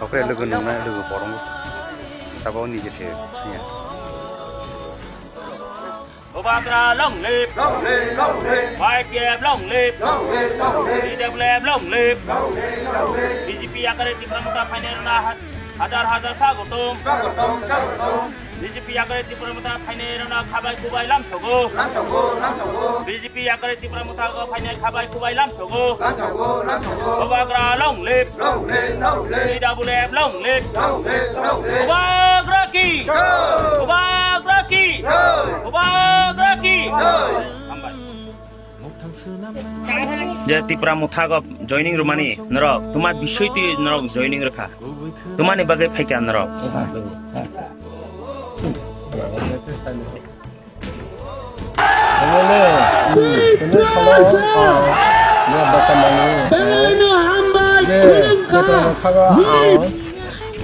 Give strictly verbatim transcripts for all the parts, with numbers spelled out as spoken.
Okre lugu nungnai lugu porong. Tabao nije se sanya. Bubagra long live! Long live, long live! Y P F long live! Long live, long live! T W F long live! Long live, long live! B J P yakari Tipra Motha phainai rwna ha-, hajar hajar sagotom. Sagotom, sagotom! B J P yakari Tipra Motha phainai rwna khabai kubai lamsogo. Lamsogo, lamsogo! B J P yakari Tipra Motha go phainai khabai kubai lamsogo. Lamsogo, lamsogo! Bubagra long live! Long live, long live! T W F long live! Long live, long live! Bubagra ki! Jai! Bubagra ki! Jai! Bubagra ki! Jai! Hambai. Je Tipra Motha go joining rwmani norok, tuma bisoi twi norok joining rwkha. Tumani bagwi phaikha norok.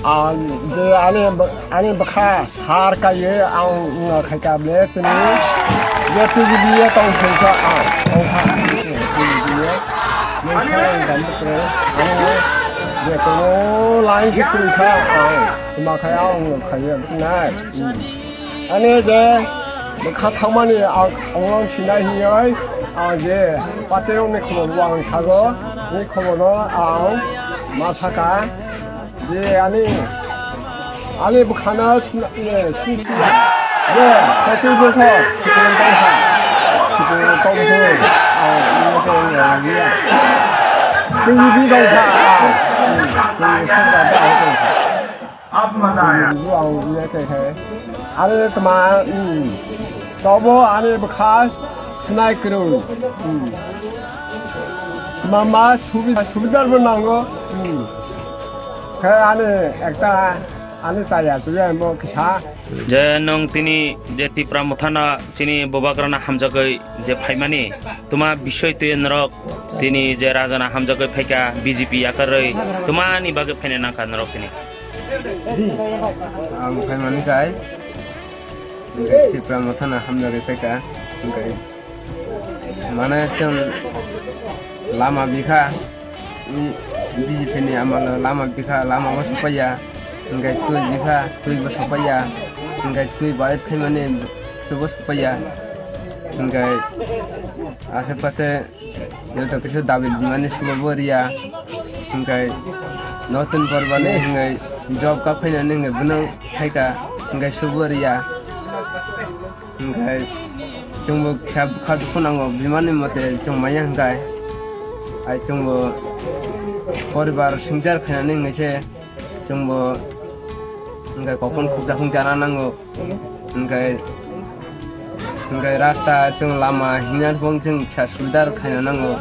Ang je ani, ani bwkha har kaiye ang wngna khaika ble tini je P G B ye tong sengkha ang tongkha P G B ye nungkha ang dam bwkre ang je tongo line se kwrwikha ang suma khai ang khaiye bwknai. Ani je bwkha thangmani ang, ang sinai hinwi ang je patirokni khobor bo ang sago, ni khobor no ang ma saka je ani, ani bwkhano sina, ye, si, si, ye, patir bwsa, sikon tongsa, sikon tongsa, ang, ang, ang, ang, ya. Tini bi tongsa, ang, ang, tini bi tongsa, ang, tongsa. Buang iya khe khe. Ani tma, hmm. Tobo ani bwkha sinai kwrwi. Hmm. Mama subi-, subidar bo nango. Hmm. Khe ani ekta ani chaya chuya mo kisa. Je nwng tini je Tipra Mothano chini Bubagrano hamjagwi je phaimani, tuma bisoi twi norok tini je Rajano hamjagwi phaikha B J P yakarwi, tumani bagwi phaina nangkha norok tini? Ang phaimani kai, hwnkhe Tipra Mothano hamjagwi phaikha, hwnkhe mane chwng lama bikha, B J P ni amalo lama bikha, lama bo sokpaiya, hwnkhe twi bikha, twi bo sokpaiya, hwnkhe twi bai phaimani twi bo sokpaiya, hwnkhe ashe pashe joto kisa dabi bimani subo bo riya, hwnkhe notun porbani hwnkhe job kap khainani hwnkhe bono phaikha, hwnkhe subo riya, hwnkhe chwngbo kisa bwkha dukhu nango bimani mote chwng maya hwnkhe, ai chwngbo poribar swngchar khainani hwnkhe se chwngbo hwnkhe kokon khukjakhung chana nango. Hwnkhe, hwnkhe rasta chwng lama himya phung chwng kisa sudar khaina nango.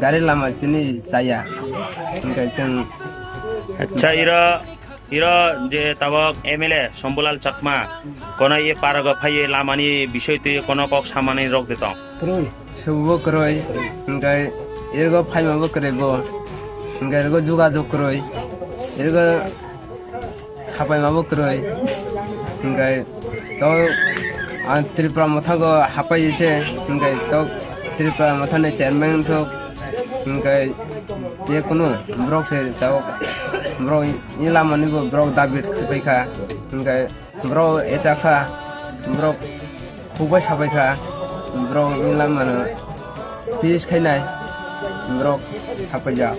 Gari lama chini chaya. Hwnkhe chwng Acha, iro, iro je tabok M L A Shambhulal Chakma, kono ye parago phaiye lamani bisoi twi kono kok samani rok de tong. Kwrwi. Subo kwrwi, hwnkhe irgo phaima bo kwrwi bo, hwnkhe irgo jugajog kwrwi, irgo sapaima bo kwrwi, hwnkhe to ang Tripura Motha go hapai se, hwnkhe to Tripura Motha ni chairman thok, hwnkhe je kunu borok se tao borok ni lama ni bo borok dabi khapai kha, hwnkhe borok echa kha, borok khukbai sapai kha, borok ni lama no peace khainai, borok sapai jak.